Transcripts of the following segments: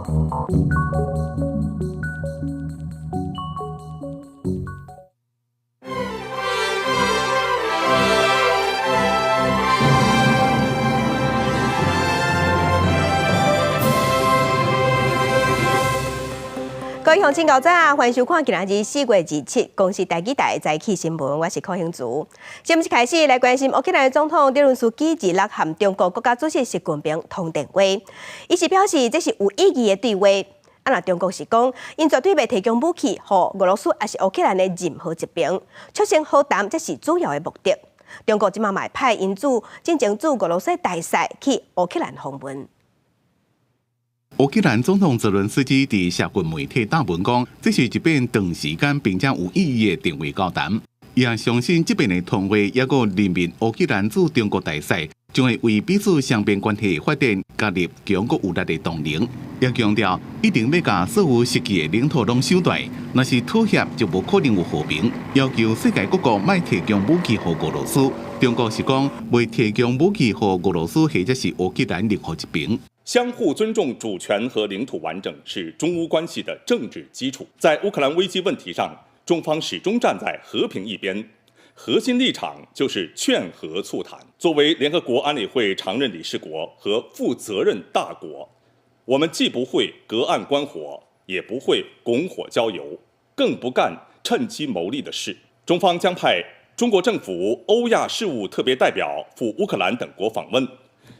各位鄉親早晨，歡迎收看今仔日4月27公視台語台早起新聞，我是柯興慈。新聞開始來關心烏克蘭總統澤倫斯基二六和中國國家主席習近平通電話，伊是表示這是有意義的對話。啊，若中國是講，𪜶絕對袂提供武器予俄羅斯抑是烏克蘭的任何一邊，促成和談才是主要的目的。中國這馬嘛派𪜶駐進前駐俄羅斯大使去烏克蘭訪問。烏克蘭總統澤倫斯基佇社群媒體貼文講，這是一遍長時間並且有意義的電話交談。伊也相信這遍的通話，抑閣任命烏克蘭駐中國大使，將會為彼此雙邊關係的發展加入強閣有力的動能。也強調一定欲共所有失去的領土攏收轉，若是妥協就無可能有和平。要求世界各國莫提供武器予俄羅斯。中國是講袂提供武器予俄羅斯或者是烏克蘭任何一邊。相互尊重主權和領土完整是中烏關係的政治基礎。在烏克蘭危機問題上，中方始終站在和平一邊，核心立場就是勸和促談。作為聯合國安理會常任理事國和負責任大國，我們既不會隔岸觀火，也不會拱火澆油，更不幹趁機謀利的事。中方將派中國政府歐亞事務特別代表赴烏克蘭等國訪問，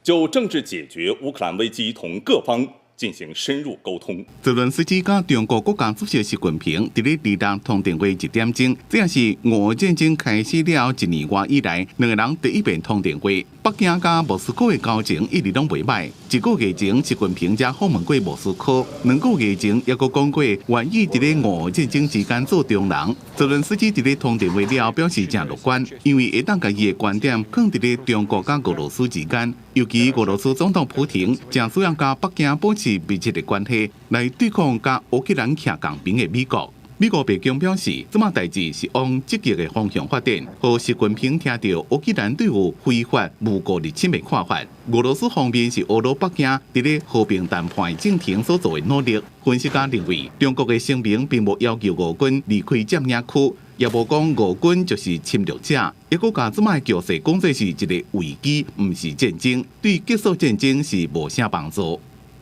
就政治解決烏克蘭危機同各方進行深入溝通。澤倫斯基佮中國國家主席習近平佇咧二六通電話一點鐘，這也是俄烏戰爭開始了一年外以來，兩个人第一遍通電話。北京佮莫斯科的交情一直攏袂䆀。一個月前，習近平才訪問過莫斯科，2個月前抑閣講過願意佇咧俄烏戰爭之間做中人。澤倫斯基佇咧通電話了後表示誠樂觀，因為會當共伊的觀點囥佇咧中國佮俄羅斯之間，尤其俄羅斯總統普廷誠需要佮北京保持密切的關係，來對抗佮烏克蘭徛仝邊的美國。美國白宮表示，這馬代誌是往積極的方向發展，予習近平聽著烏克蘭對有非法無故入侵的看法。俄羅斯方面是呵咾北京佇咧和平談判進程所做的努力。分析家認為，中國的聲明並無要求俄軍離開佔領區，也無講俄軍就是侵略者，抑閣共這馬的局勢講做是一个危機，毋是戰爭，對結束戰爭是無啥幫助。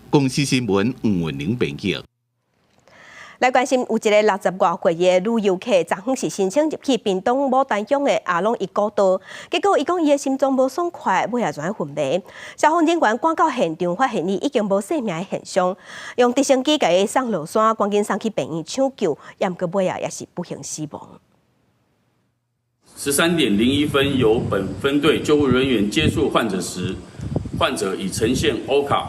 公視新聞吳文玲編輯。來關心有一个60外歲的女遊客，昨昏是申請入去屏東牡丹鄉的阿朗壹古道，結果伊講伊的心臟無爽快，尾仔就昏迷。消防人員趕到現場，發現伊已經無生命的現象，用直升機共伊送落山，趕緊送去病院搶救，毋過尾仔也是不幸死亡。13點01分，由本分隊救護人員接觸患者時，患者已呈現 OHCA，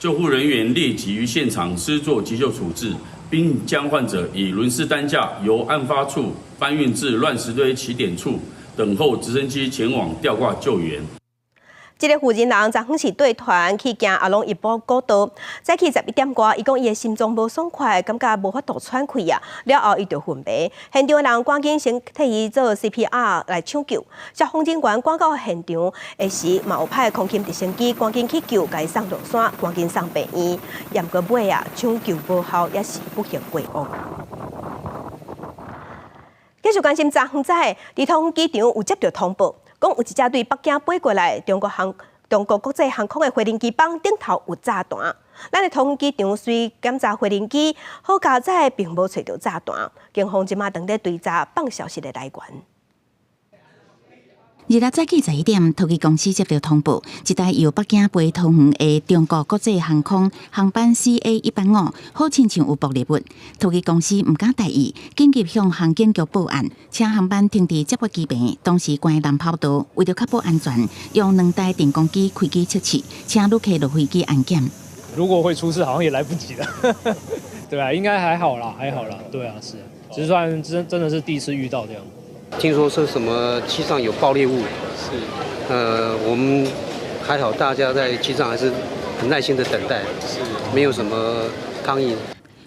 救護人員立即於現場施作急救處置。並將患者以輪式擔架由案發處搬運至亂石堆起點處，等候直升機前往吊掛救援。這个婦人人昨昏是綴團去行阿朗壹古道，早起11點外，伊講伊的心臟無爽快，感覺無法度喘氣啊，了後伊就昏迷。現場的人趕緊先替伊做 CPR 來搶救。消防人員趕到現場的時，嘛有派空勤直升機趕緊去救，共伊送落山，趕緊送病院。毋過尾啊，搶救無效，也是不幸過往。繼續關心昨昏早，佇桃園機場有接著通報，講有一隻對北京飛過來中國國際航空的飛行機枋頂頭有炸彈。咱的桃園機場隨檢查飛行機，好佳哉並無揣著炸彈。警方這馬正佇追查放消息的來源。二六早起11點，桃機公司接著通報，一台由北京飛桃園的中國國際航空航班 CA185，好親像有爆裂物。桃機公司毋敢大意，緊急向航警局報案，請航班停佇接駁機坪。當時關南跑道，為著確保安全，用兩台電光機開機測試，請旅客落飛機安檢。如果會出事，好像也來不及了，對啊，應該還好啦，還好啦，對啊，是，只是算真真的是第一次遇到這樣。聽說是什麼機上有爆裂物，是，我們還好，大家在機上還是很耐心的等待，是，沒有什麼抗議。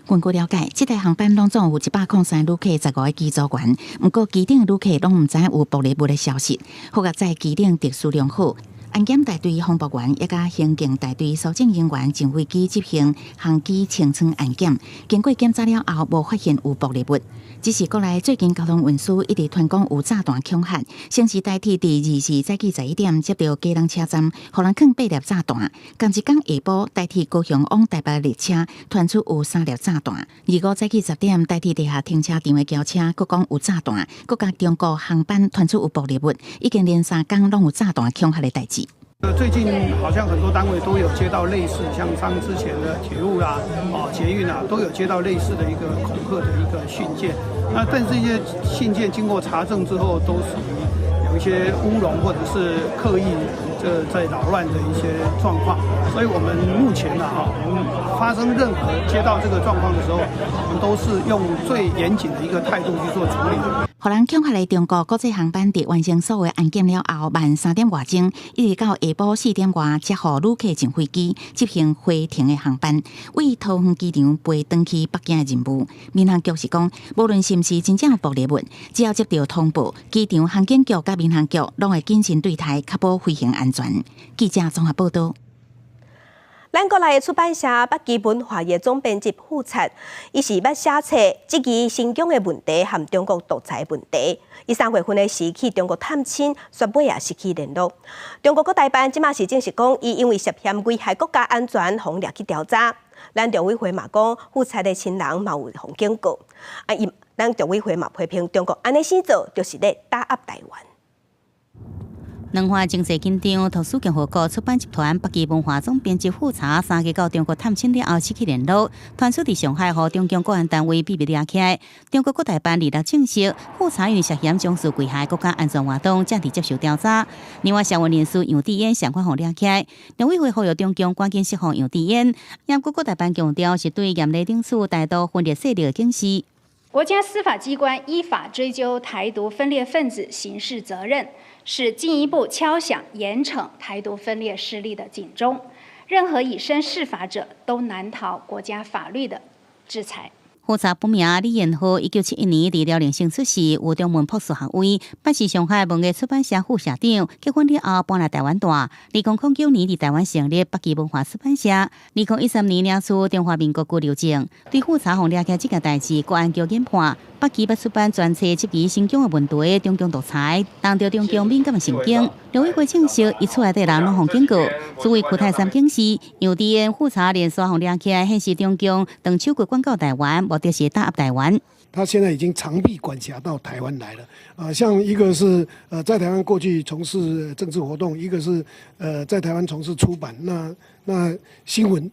根據了解，這台航班攏總有103旅客，15个機組員。毋過機頂旅客攏毋知有爆裂物的消息。好佳哉機頂秩序良好，安檢大隊防暴員以及刑警大隊搜證人員上飛機執行航機清艙安檢，經過檢查了後，無發現有爆裂物。只是國內最近交通運輸一直傳講有炸彈恐嚇，先是台鐵佇24早起11點接著基隆車站，予人囥八粒炸彈。仝一工下晡，台鐵高雄往台北列車傳出有三粒炸彈。25早起10點，台鐵地下停車場的轎車閣講有炸彈，閣共中國航班傳出有爆裂物，已經連三工攏有炸彈恐嚇的代誌。最近好像很多單位都有接到類似，像像之前的鐵路啦、哦捷運啊，都有接到類似的一個恐嚇的一個信件。那但這些信件經過查證之後，都屬於有一些烏龍或者是刻意這在擾亂的一些狀況。所以我們目前呢，哈，我們發生任何接到這個狀況的時候，我們都是用最嚴謹的一個態度去做處理。予人恐嚇的中國國際航班佇完成所有安檢了後，晚3點外鐘，一直到下晡4點外，才予旅客上飛機執行回程的航班，為桃園機場飛轉去北京的任務。民航局是講，無論是毋是真正有爆裂物，只要接到通報，機場航警局佮民航局攏會謹慎對待，確保飛行安全。記者綜合報道。咱國內的出版社北極文化的總編輯傅察，伊是捌寫冊質疑新疆的問題和中國獨裁問題。伊3月份的時去中國探親，煞尾也失去聯絡。中國國台辦這馬是證實講，伊因為涉嫌危害國家安全，予掠去調查。咱陸委會嘛講，傅察的親人嘛有予警告。啊，伊咱陸委會嘛批評中國按呢生做，就是咧打壓台灣。兩岸情勢緊張，圖書共和國出版集團北極文化總編輯傅察3日到中國探親了後失去聯絡，傳出佇上海予中共國安單位秘密掠起來。中國國台辦26證實，傅察因為涉嫌從事危害國家安全活動，正佇接受調查。另外，社運人士楊智恩相款予掠起來，陸委會呼籲中共趕緊釋放楊智恩。毋過國台辦強調，是對嚴厲懲處台獨分裂勢力的警示。國家司法機關依法追究台獨分裂分子刑事責任，是進一步敲響嚴懲台獨分裂勢力的警鐘。任何以身試法者都難逃國家法律的制裁。傅察本名李延和，1971年佇遼寧省出世，有中文博士學位，捌是上海文藝出版社副社長。結婚了後搬來台灣住。2009年佇台灣成立北極文化出版社。2013年領取中華民國居留證。對傅察予掠起這件代誌，國安局研判，北極捌出版專冊質疑新疆的問題，中共獨裁，動著中共敏感的神經。陸委會證實，伊厝內底人攏予警告。主委區泰山表示，楊智恩傅察連續予掠起來，顯示中共長手骨管教台灣，目的是打壓台灣。他現在已經長臂管轄到台灣來了。啊，像一個是在台灣過去從事政治活動，一個是在台灣從事出版，那新聞，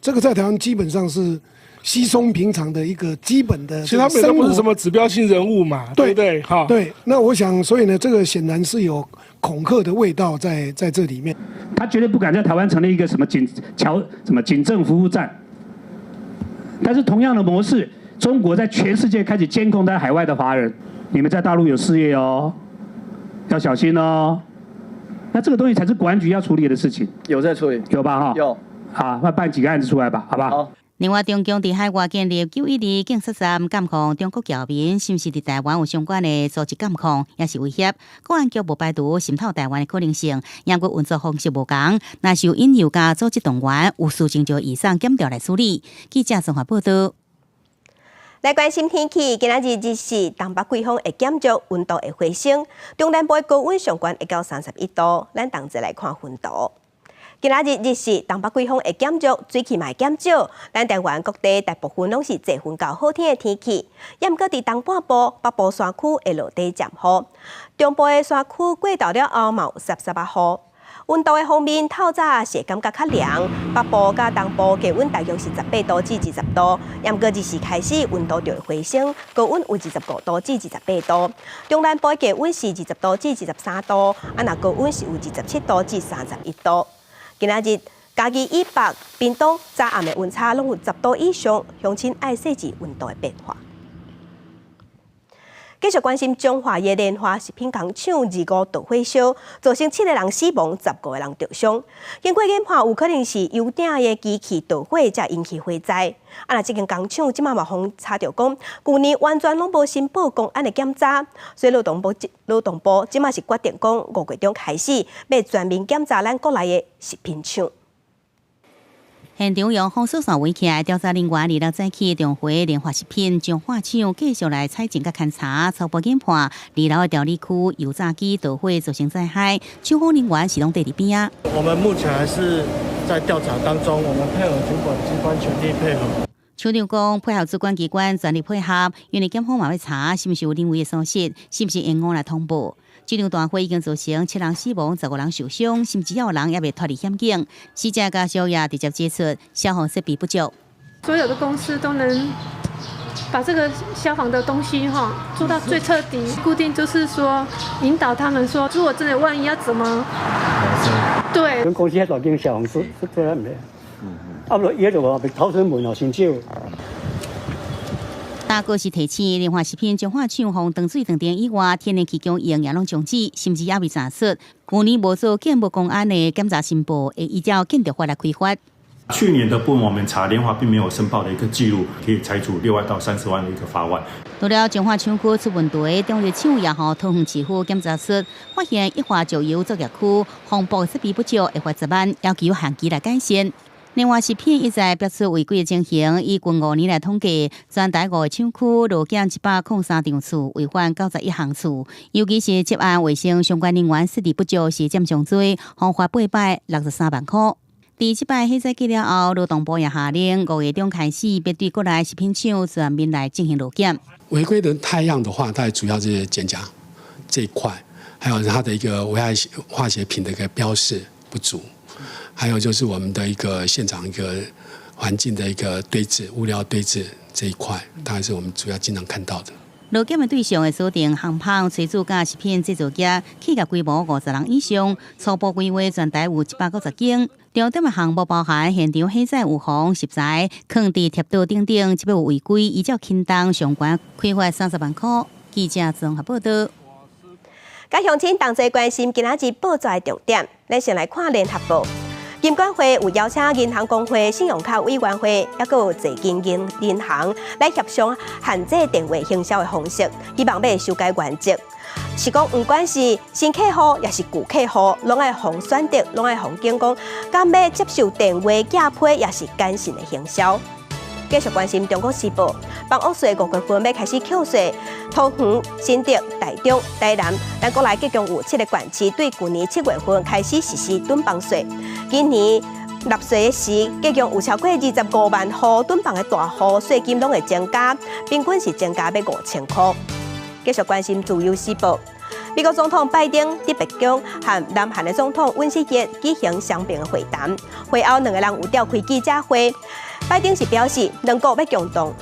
這個在台灣基本上是稀鬆平常的一個基本的。其實他們都不是什麼指標性人物嘛，對不對？哈，對。那我想，所以呢，這個顯然是有恐嚇的味道在這裡面。他絕對不敢在台灣成立一個什麼警僑什麼警政服務站。但是同樣的模式，中國在全世界開始監控在海外的華人，你們在大陸有事業哦，要小心哦。那這個東西才是國安局要處理的事情。有在處理，有吧？哈，有。好，那辦幾個案子出來吧，好吧？好。另外，中共佇海外建立912警察站監控中國僑民，是毋是佇台灣有相關的組織監控，抑是威脅？國安局無排除滲透台灣的可能性，毋過運作方式無仝，若是有引誘佮組織動員，有視情就移送檢調來處理。記者綜合報道。來關心天氣，今仔日日時東北季風會減弱，溫度會回升。中南部的高溫上懸會到31度。咱同齊來看雲圖。今仔日日時東北季風會減弱，水汽嘛會減少。咱台灣各地大部分攏是濟雲到好天的天氣。毋過佇東半部、北部山區會落短暫雨，中部的山區過晝了後嘛有澀澀仔雨。溫度的方面，透早是感覺較涼，北部佮東部低溫大約是18度至20度，毋過日時開始溫度就會回升，高溫有25度至28度。中南部低溫是20度至23度，啊若高溫是有27度至31度。今仔日嘉義以北、屏東早暗的溫差攏有10度以上，鄉親愛細緻溫度的變化。繼續關心彰化的聯華食品工廠25導火燒，造成七個人死亡，15個人著傷。經過研判，有可能是油鼎的機器導火，才引起火災。啊，若這間工廠這馬嘛予查著講，舊年完全攏無申報工安的檢查，所以勞動部這馬是決定講，5月中開始欲全面檢查咱國內的食品廠。現場用封鎖線圍起來，調查人員26早起重回聯華食品彰化廠，繼續來採證佮勘查，初步研判，二樓的調理區油炸機導火造成災害，廠方人員是攏佇佇邊仔。我們目前還是在調查當中，我們配合主管機關全力配合。廠長講配合主管機關全力配合，因為檢方嘛欲查是毋是有人為的疏失，是毋是延誤來通報。這場大火已經造成七人死亡，15人受傷，甚至有人猶未脫離險境。死者家屬也直接指出消防設備不足。所有的公司都能把這個消防的東西哈做到最徹底，固定就是說引導他們說，如果真的萬一要怎麼？對。阮公司遐大間消防設設備毋啊，無伊就話逃生門哦，傷少。大哥是提醒，聯華食品彰化廠予斷水斷電以外，天然氣供應也攏終止，甚至猶未查出，舊年無做建物工安的檢查申報，會依照建築法來開罰。去年的部分，我們查聯華並沒有申報的一個記錄，可以裁處6萬到30萬的一個罰款。除了彰化廠區出問題，中壢廠也予桃園市府檢查出發現液化石油作業區防爆設備不足，會罰10萬，要求限期來改善。另外，食品一再爆出違規的情形，以近5年來統計，全台五個廠區落檢103場次，違反91項次。尤其是職安衛生相關人員設置不足，是佔上濟，予罰863萬塊。佇這擺火災過了後，勞動部也下令5月中開始，欲對國內食品廠全面來進行落檢。違規的態樣的話，大概主要是檢價這一塊，還有它的一個危害化學品的一個標示不足。還有就是我們的一個現場一個環境的一個堆置物料堆置這一塊，大概是我們主要經常看到的。落檢的對象會鎖定烘焙、炊煮佮食品製造業，企業規模50人以上，初步規劃全台有190間。重點的項目包含現場火災預防、食材、囥佇貼桌等等，這欲有違規，依照輕重相關開罰30萬塊。記者綜合報道。佮鄉親同齊關心今仔日報紙的重點，咱先來看聯合報。金管會有邀請銀行公會、信用卡委員會，抑閣有濟間銀行來協商限制電話行銷的方式，希望欲修改原則。是講，毋管是新客戶，抑是舊客戶，攏愛予選擇，攏愛予揀講，敢欲接受電話寄批，抑是簡訊的行銷。繼續關心中國時報，房屋稅5月份欲開始扣稅，桃園、新竹、台中、台南，咱國內總共有七個縣市對舊年7月份開始實施囤房稅。今年納稅時，總共有超過25萬戶囤房的大戶，稅金攏會增加，平均是增加欲5000塊。繼續關心自由時報，美國總統拜登佇白宮和南韓的總統尹錫悅舉行雙邊會談，會後兩个人有召開記者會。拜登是表示，兩國的共同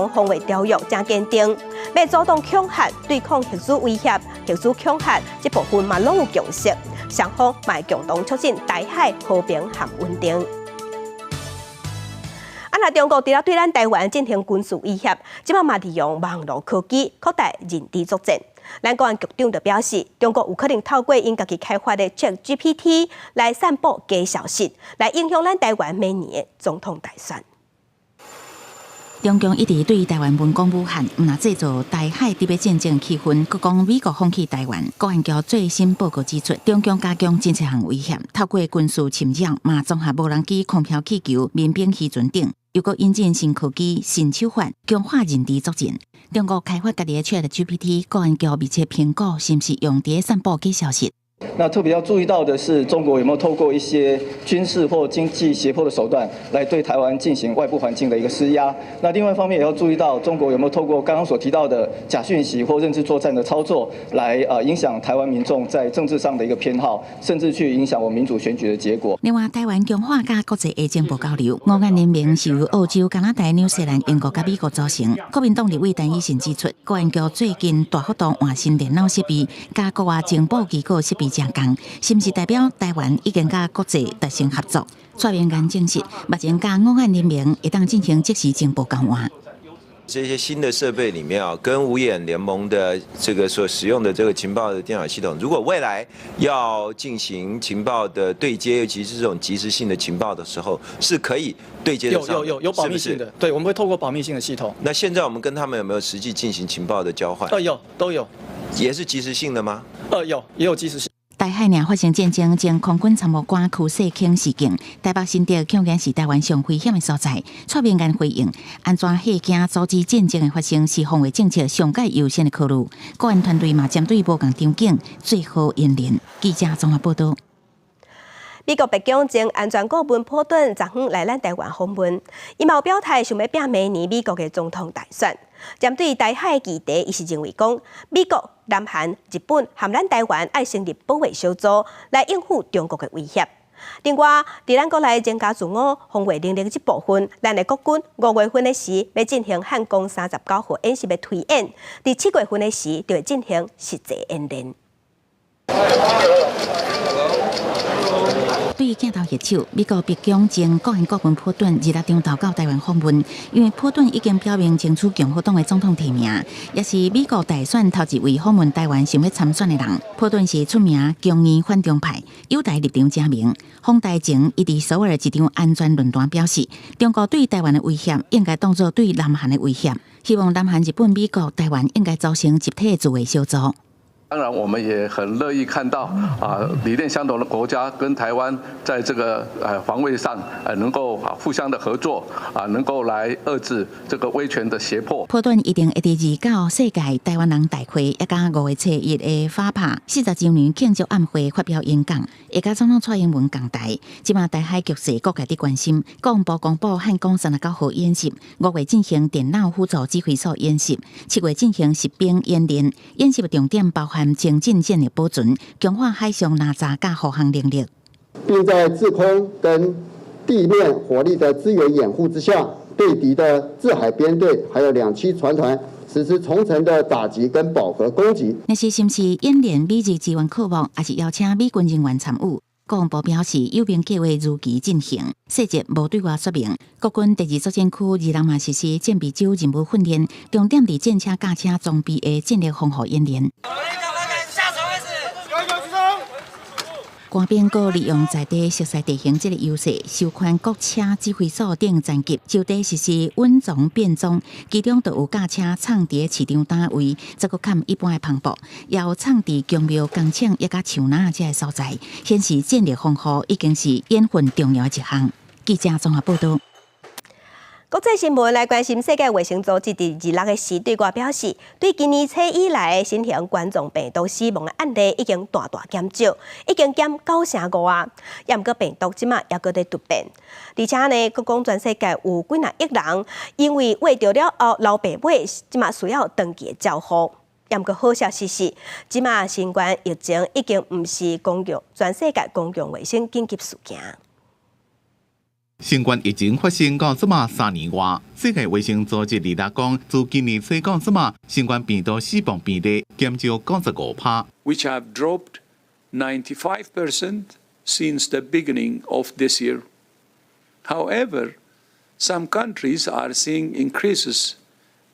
防衛條約誠堅定，欲阻擋恐嚇、對抗核子威脅、核子恐嚇這部分嘛攏有共識，雙方嘛會共同促進台海和平和穩定。啊，若中國除了對咱台灣進行軍事威脅，這擺嘛利用網路科技擴大認知作戰。咱國安局長就表示，中國有可能透過𪜶家己開發的 ChatGPT 來散布假消息，來影響咱台灣明年的總統大選。中共一直對台灣文攻武嚇，毋但製造台海特別戰爭氣氛，閣講美國放棄台灣。國安局最新報告指出，中共加強真濟項威脅，透過軍事侵擾，嘛綜合無人機、空飄氣球、民兵漁船等，又閣引進新科技、新手法，強化認知作戰。中國開發家己的 ChatGPT，國安局密切評估是毋是用佇散布假消息。那特別要注意到的是，中國有沒有透過一些軍事或經濟脅迫的手段，來對台灣進行外部環境的一個施壓？那另外一方面也要注意到，中國有沒有透過剛剛所提到的假訊息或認知作戰的操作，來影響台灣民眾在政治上的一個偏好，甚至去影響我們民主選舉的結果。另外，台灣強化佮國際的情報交流，五眼聯盟是由澳洲、加拿大、紐西蘭、英國佮美國組成。國民黨立委陳以信指出，國安局最近大幅度換新電腦設備，佮國外情報機構設備正仝，是毋是代表台灣已經佮國際達成合作？蔡明彥證實，目前佮五眼聯盟會當進行即時情報交換。這些新的設備裡面啊，跟五眼聯盟的這個所使用的這個情報的電腦系統，如果未來要進行情報的對接，尤其是這種即時性的情報的時候，是可以對接的。有保密性的，對，我們會透過保密性的系統。那現在我們跟他們有沒有實際進行情報的交換？有，都有。也是即時性的嗎？有，也有即時性。台海爾發生戰爭，前空軍參謀官柯世清示警，台北新竹恐驚是台灣上危險的所在。蔡明安回應：按怎嚇驚阻止戰爭的發生，是防衛政策上蓋優先的考慮。國安團隊嘛針對無仝場景做好演練。記者綜合報道。美國白宮前安全顧問波頓昨昏來咱台灣訪問，伊嘛有表態想欲拚明年美國的總統大選。針對台海議題，伊是認為講美國、南韓、日本和咱台灣愛成立保衛小組來應付中國的威脅。另外，佇咱國內增加自我防衛能力這部分，咱的國軍5月份的時欲進行漢光39號演習的推演，佇7月份的時就會進行實際演練。對鏡頭揮手，美國白宮前國安顧問波頓二六中晝到台灣訪問，因為波頓已經表明爭取共和黨的總統提名，也是美國大選頭一位訪問台灣想欲參選的人。波頓是出名強硬反中派，友台立場鮮明。訪台前，伊佇首爾一場安全論壇表示，中國對台灣的威脅應該當作對南韓的威脅，希望南韓、日本、美國、台灣應該組成集體自衛小組。當然，我們也很樂意看到啊，理念相同的國家跟台灣在這個防衛上，能夠互相的合作啊，能夠來遏制這個威權的脅迫。波頓一定會佇29世界台灣人大會，也佮5月初一的法拍40週年慶祝晚會發表演講，會佮總統蔡英文仝台。這馬台海局勢各界佇關心，國防部公布漢光39號演習，5月進行電腦輔助指揮所演習，7月進行實兵演練。演習的重點包含精進戰力保存、強化海上攔截佮護航能力，並在制空跟地面火力的支援掩護之下，對敵的制海編隊還有兩棲船團實施重層的打擊跟飽和攻擊。若是是毋是演練美日支援課目，抑是邀請美軍人員參與？國防部表示，有兵計劃如期進行，細節無對外說明。國軍第二作戰區二人嘛實施戰備週任務訓練，重點佇戰車駕車裝備的戰力防護演練。官兵閣利用在地熟悉地形這個優勢，授權各車指揮所等層級就地實施穩裝變裝，其中就有駕車藏佇市場單位，這閣較一般的篷布，也有藏佇宮廟工廠抑佮樹林這个所在，顯示戰力防護已經是演訓重要的一項。記者綜合報導。國際新聞來關心，世界衛生組織佇26的時對外表示，對今年初以來新型冠狀病毒死亡的案例已經大大減少，已經減9.5啊。也毋過病毒這馬猶閣佇突變，而且呢，閣講全世界有幾若億人因為穢著了後老爸尾，這馬需要長期的照護。也毋過好消息是，這馬新冠疫情已經毋是公共全世界公共衛生緊急事件。新冠疫情發生到這馬3年外，世界衛生組織二六講，自今年初到這馬，新冠病毒死亡病例減少95%。 Which have dropped 95% since the beginning of this year. However, some countries are seeing increases,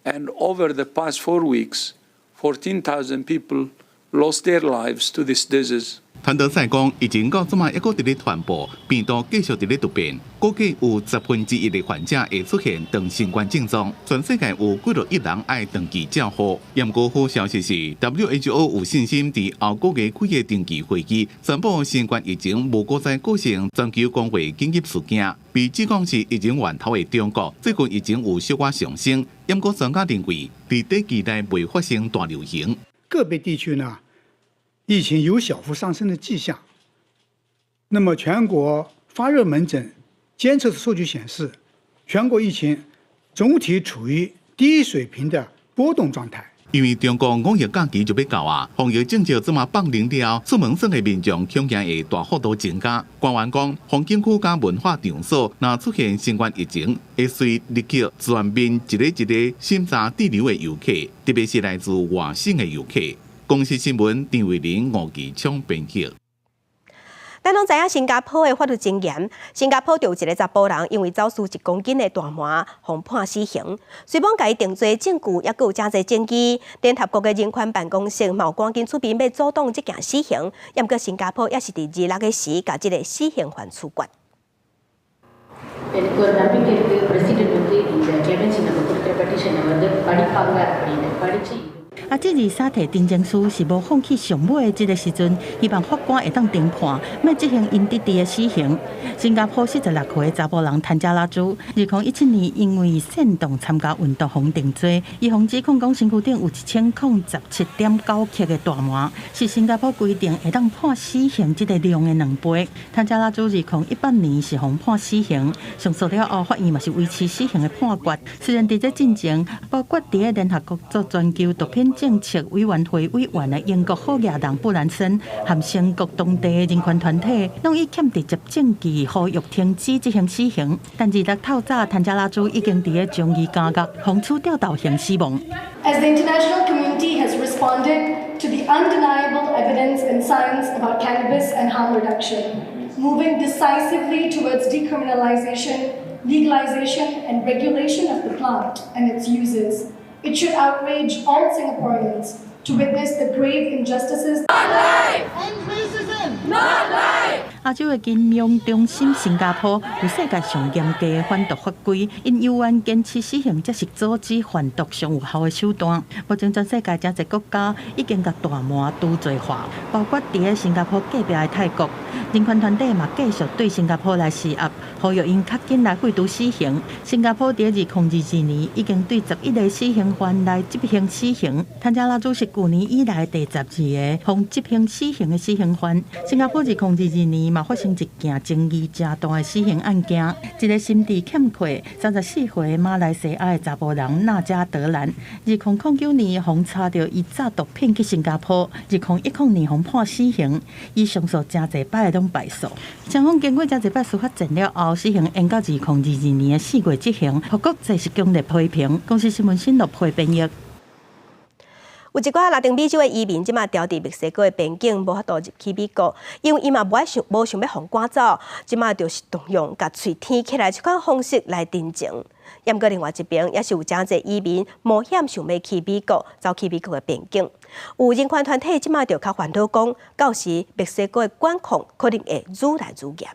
and over the past 4 weeks, 14,000 people lost their lives to this disease. 譚德塞講，疫情到這馬猶閣佇咧傳播，病毒繼續佇咧突變，估計有1/10的患者會出現長新冠症狀。全世界有幾若億人愛長期照護。毋過好消息是，WHO 有信心佇後個月開的定期會議宣布新冠疫情無閣再構成全球公衛緊急事件。被指講是疫情源頭的中國，最近疫情有小可上升。毋過專家認為，佇短期內袂發生大流行。個別地區呢，疫情有小幅上升的跡象。那麼，全國發熱門診監測的數據顯示，全國疫情總體處於低水平的波動狀態。因為中國五一假期就欲到啊，防疫政策這馬放寬了，出門耍的民眾恐驚會大幅度增加。官員講，風景區佮文化場所若出現新冠疫情，會隨立刻全面一个一个審查滯留的遊客，特別是來自外省的遊客。公視新聞陳慧玲、吳其昌編輯。咱攏知影新加坡的法律真嚴，新加坡就有一个查埔人因為走私1公斤的大麻，予判死刑。雖罔共伊定罪證據，猶閣有誠濟證據。聯合國的人權辦公室嘛趕緊出面欲阻擋這件死刑。毋過新加坡也是佇26的時，共這个死刑犯處決。 எனக்கு ஒரு நம்பிக்கை இருக்கு பிரசிடென்ட் வந்து இந்த கிளெமென்சி நம்ம கொடுக்குற பெட்டிஷனை வந்து படிப்பாங்க அப்படின்னு படிச்சு 啊，這二三提陳情書是無放棄上尾的這个時陣，希望法官會當重判，欲執行𪜶弟弟的死刑。新加坡46歲的查埔人譚加拉珠，2017年因為煽動參加運動予定罪，伊予指控講身軀頂有1017.9克的大麻，是新加坡規定會當判死刑這个量的2倍。譚加拉珠2018年是予判死刑，上訴了後，法院嘛是維持死刑的判決。雖然佇這進前，包括佇咧聯合國做全球毒品政策委員會委員的英國好額人布蘭森，和英國當地的人權團體，攏以欠直接證據呼籲停止執行死刑。但26透早，譚加拉珠已經佇咧樟宜監獄，予處吊頭刑死亡。 As the international community has responded to the undeniable evidence and science about cannabis and harm reduction, moving decisively towards decriminalization, legalization, and regulation of the plant and its uses, it should outrage all Singaporeans to witness the grave injustices. Not life! 亞洲的金融中心新加坡有世界上嚴格的反毒法規，𪜶猶原堅持死刑，才是阻止販毒上有效的手段。目前全世界誠濟國家已經共大麻除罪化，包括佇咧新加坡隔壁的泰國。人權團體嘛繼續對新加坡來施壓，呼籲𪜶較緊來廢除死刑。新加坡佇2022年已經對11個死刑犯來執行死刑。譚加拉珠是舊年以來第12個予執行死刑的死刑犯。新加坡2022年嘛發生一件爭議誠大的死刑案件，一个心智欠缺、34歲馬來西亞的查埔人納加德蘭，2009年予查著伊詐毒品去新加坡，2010年予判死刑，伊上訴誠濟擺攏敗訴。雙方經過誠濟擺司法戰了後，死刑延到2022年4月執行，予國際是強烈批評。公視新聞新樂配編譯。有一寡拉丁美洲的移民，這馬牢佇墨西哥的邊境，無法度入去美國，因為伊嘛無愛想，無想欲予趕走，這馬就是動用共喙舔起來這款方式來陳情。毋過另外一邊，也是有誠濟移民冒險想欲去美國，走去美國的邊境。有人權團體這馬就較煩惱講，到時墨西哥的管控可能會愈來愈嚴。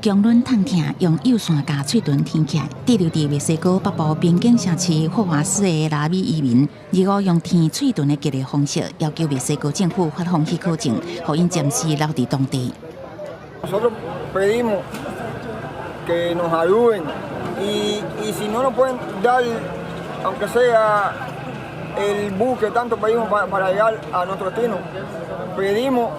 強忍痛疼，用幼線共喙唇舔起來，滯留佇墨西哥北部邊境城市霍華斯的拉美移民，25用舔喙唇的激烈方式，要求墨西哥政府發放許可證，予𪜶暫時留佇當地。 Nosotros pedimos que nos ayuden y si no nos pueden dar, aunque sea el bus que tanto pedimos para llegar a nuestro destino, pedimos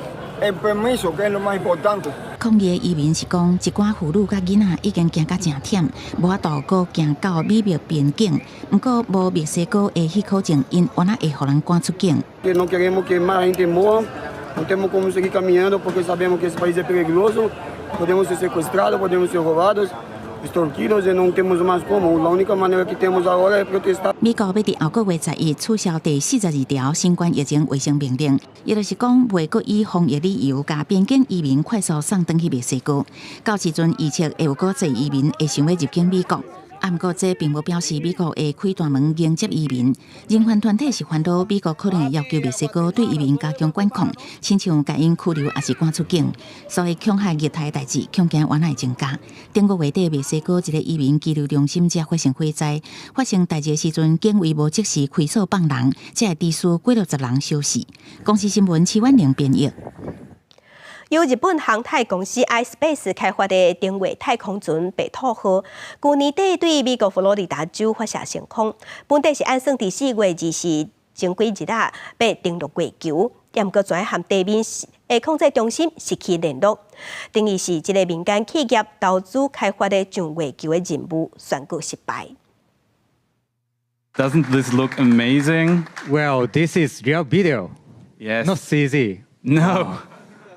el permiso, que es lo más importante. 抗議的移民是講，一寡婦女佮囡仔已經驚甲誠忝，無法度閣行到美墨邊境。毋過無墨西哥的許可證，𪜶猶若會予人趕出境。 Que no queremos que más gente muera, no tenemos cómo seguir caminando porque sabemos que ese país es peligroso, podemos ser secuestrados, podemos ser robados, extorquidos y no tenemos más cómo. La única manera que tenemos ahora es protestar. 美國欲佇後個月11取消第42條新冠疫情衛生命令，伊就是講袂閣以防疫理由，共邊境移民快速送轉去墨西哥。到時陣預測會有閣濟移民會想欲入境美國。啊，毋過這並無表示美國會開大門迎接移民。人權團體是煩惱美國可能會要求墨西哥對移民加強管控，親像共𪜶拘留抑是趕出境。所以恐嚇虐待代誌，恐驚猶若會增加。頂個月底，墨西哥一个移民羈留中心才發生火災，發生代誌的時陣，警衛無即時開鎖放人，才會致使幾六十人燒死。公視新聞徐婉玲編譯。由日本航太公司 iSpace 開發的登月太空船白兔號，舊年底對美國佛羅里達州發射升空，本底是按算佇4月24前幾日啊，欲登陸月球，毋過旋和地面的控制中心失去聯絡，等於是這个民間企業投資開發的上月球的任務宣告失敗。 Doesn't this look amazing? Well, this is real video. Yes. Not CG. No.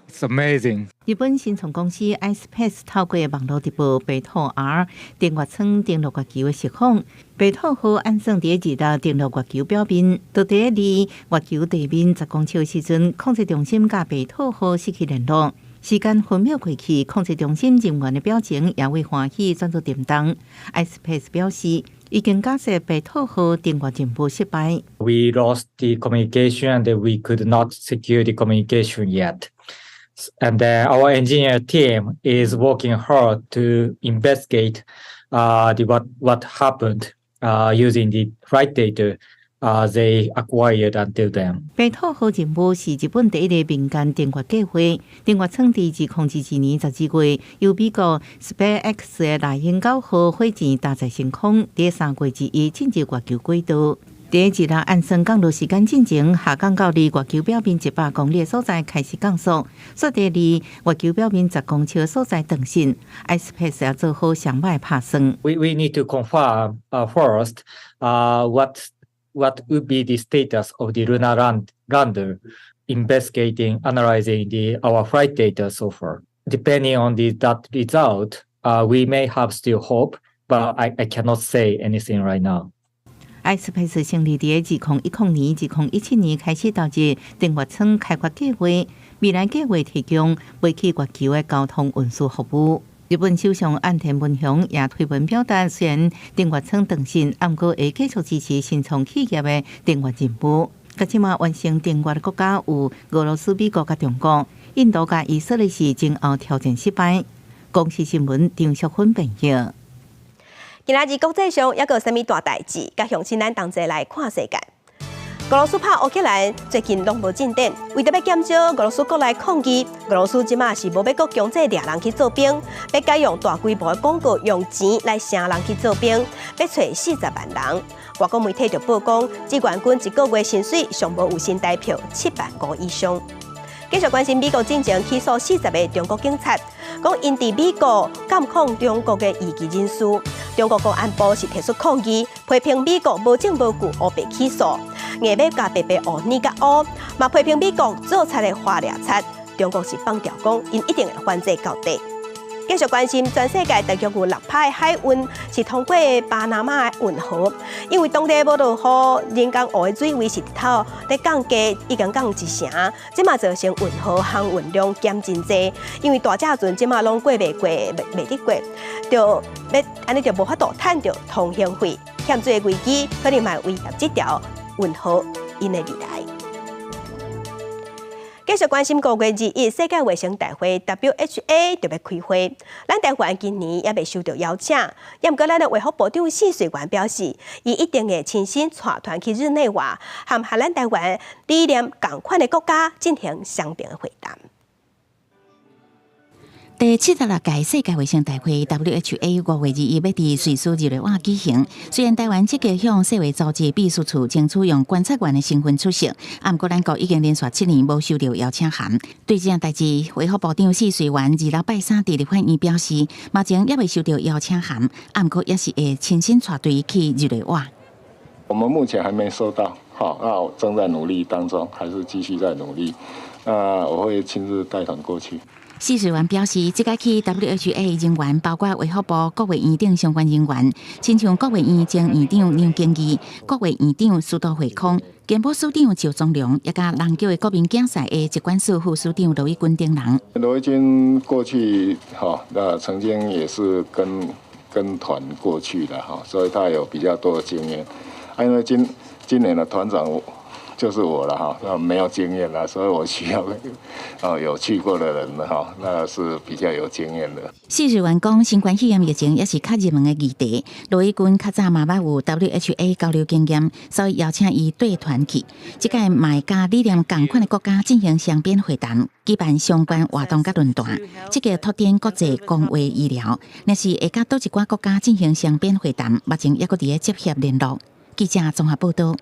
It's amazing. 日本新創公司 iSpace 透過網路直播白兔 R 登月艙登陸月球的實況。白兔號按算佇二六登陸月球表面，就佇離月球地面10公尺的時陣，控制中心佮白兔號失去聯絡。時間分秒過去，控制中心人員的表情也為歡喜轉做沉重。iSpace 表示，已經假設白兔號登月任務失敗。 We lost the communication and we could not secure the communication yet. And then our engineer team is working hard to investigate the what happened using the flight data they acquired until then. 白兔號任務是日本第一个民間登月計劃。登月艙佇2022年12月，由美國 SpaceX 的獵鷹9號火箭搭載升空，佇3月21進入月球軌道。佇二六按算降落時間進前，下降到離月球表面100公里的所在開始降速，煞佇離月球表面10公尺的所在斷訊。iSpace 也做好上擺拍算。 We need to confirm first what would be the status of the lunar lander, investigating, analyzing our flight data so far. Depending on that result, we may have still hope, but I cannot say anything right now. iSpace 成立佇2010年、2017年開始投入登月艙開發計劃，未來計劃提供飛去月球的交通運輸服務。日本首相岸田文雄也推文表達，雖然登月艙斷訊，毋過會繼續支持新創企業的登月任務。到這馬完成登月的國家有俄羅斯、美國佮中國、印度佮以色列是前後挑戰失敗。公視新聞張淑芬編譯。今仔日國際上猶閣有啥物大代誌？佮鄉親咱同齊來看世界。俄羅斯拍烏克蘭最近攏無進展，為著欲減少俄羅斯國內抗議，俄羅斯這馬是無欲閣強制掠人去做兵，欲改用大規模的廣告，用錢來聲人去做兵，欲揣40萬人。外國媒體就報講，志願軍一個月薪水上無有新台票7萬5以上。繼續關心美國進前起訴40個中國警察，講𪜶佇美國監控中國的異議人士。中國國安部是提出抗議，批評美國無證無據，烏白起訴，硬欲共白白烏捏佮烏，嘛批評美國做賊的花掠賊。中國是放調講，𪜶一定會反制到底。繼續關心全世界大約有6%的海運是通過巴拿馬的運河，因為當地無落雨，人工湖的水位是直頭咧降低，已經降一成，這馬造成運河航運量減真濟。因為大隻船這馬攏過袂過，袂得過，就欲按呢就無法度趁著通行費，欠水的危機可能嘛會威脅這條運河𪜶的未來。繼續關心5月21世界衛生大會 WHA 就欲開會，咱台灣今年猶未收著邀請，毋過咱的衛福部長謝瑞元表示，伊一定會親身帶團去日內瓦，和咱台灣理念仝款的國家進行雙邊會談。第76屆世界衛生大會 WHA 5月21欲佇瑞士日內瓦舉行。雖然台灣積極向世衛組織秘書處爭取用觀察員的身份出席，啊，毋過咱國已經連續7年無收著邀請函。對這項代誌，衛福部長謝瑞元26拜三佇立法院表示，目前猶未收著邀請函，啊，毋過也是會親身帶隊去日內瓦。我們目前還沒收到，好，那我正在努力當中，還是繼續在努力。那我會親自帶團過去。謝瑞元表示，這擺去 WHA 人員包括衛福部、國衛院等相關人員，親像國衛院前院長梁敬義、國衛院長司徒惠康、健保署長趙宗龍，以及人叫的國民競賽的疾管署副署長羅一鈞等人。羅一鈞過去哈，那曾經也是跟團過去的哈，所以他有比較多的經驗。因為今年的團長就是我了哈，那沒有經驗啦，所以我需要有去過的人哈，那是比較有經驗的。謝瑞元講，新冠肺炎疫情也是較熱門的議題。羅一鈞較早嘛捌有 WHA 交流經驗，所以邀請伊帶團去。這擺嘛會佮理念仝款的國家進行雙邊會談，舉辦相關活動佮論壇，積極拓展國際公衛醫療。若是會佮佗一寡國家進行雙邊會談，目前猶閣佇咧接洽聯絡。記者綜合報道。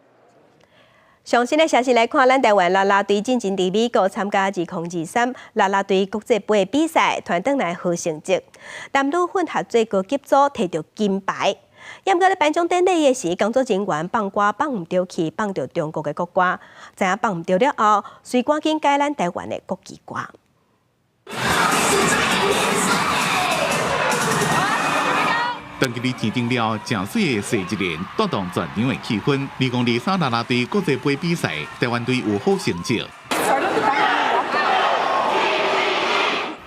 上新的消息來看，咱台灣啦啦隊進前佇美國參加2023啦啦隊國際杯比賽，傳轉來好成績。男女混合最高級組提著金牌。毋過咧頒獎典禮的時，工作人員放歌放毋著去，放著中國的國歌，知影放毋著了後，隨趕緊改咱台灣的國旗歌。當佇咧天頂了，誠媠的世一連帶動全場的氣氛。2023啦啦隊國際盃比賽，台灣隊有好成績。